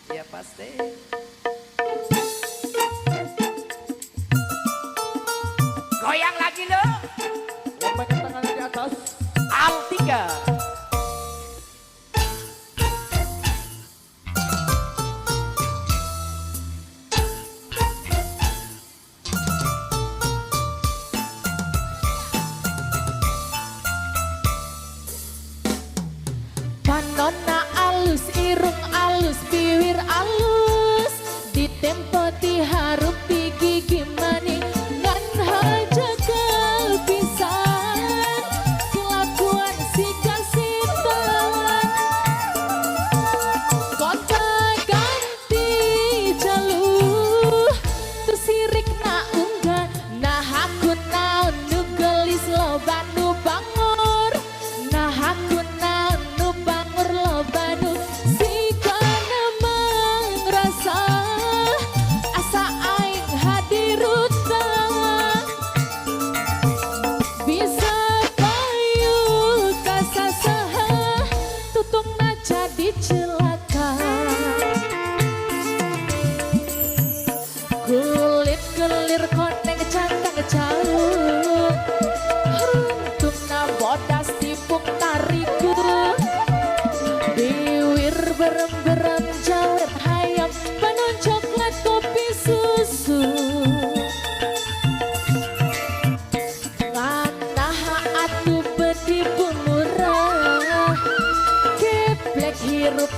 Ya pasti. Goyang lagi lo. Lambaikan tangannya di atas. Altika. Panona alus, irung alus, biwir alus, ditempo diharup di gigi maning, ngan haja kepisan kelakuan si kasitan. Kota ganti jaluh tu sirik na unggah, nah aku naon nu gelis loba nu bangor, nah aku naon nu bangor loba nu sikana mangrasa asa aing hadiruta. Bisa payu kasasaha tutungna jadi celaka. Kulit kelir koneng cantang jauh, runtungna bodas tipung tariku, biwir berem-berem jawer hayam, panon coklat kopi susu. Nganaha atuh bedi murah, geblek hirup.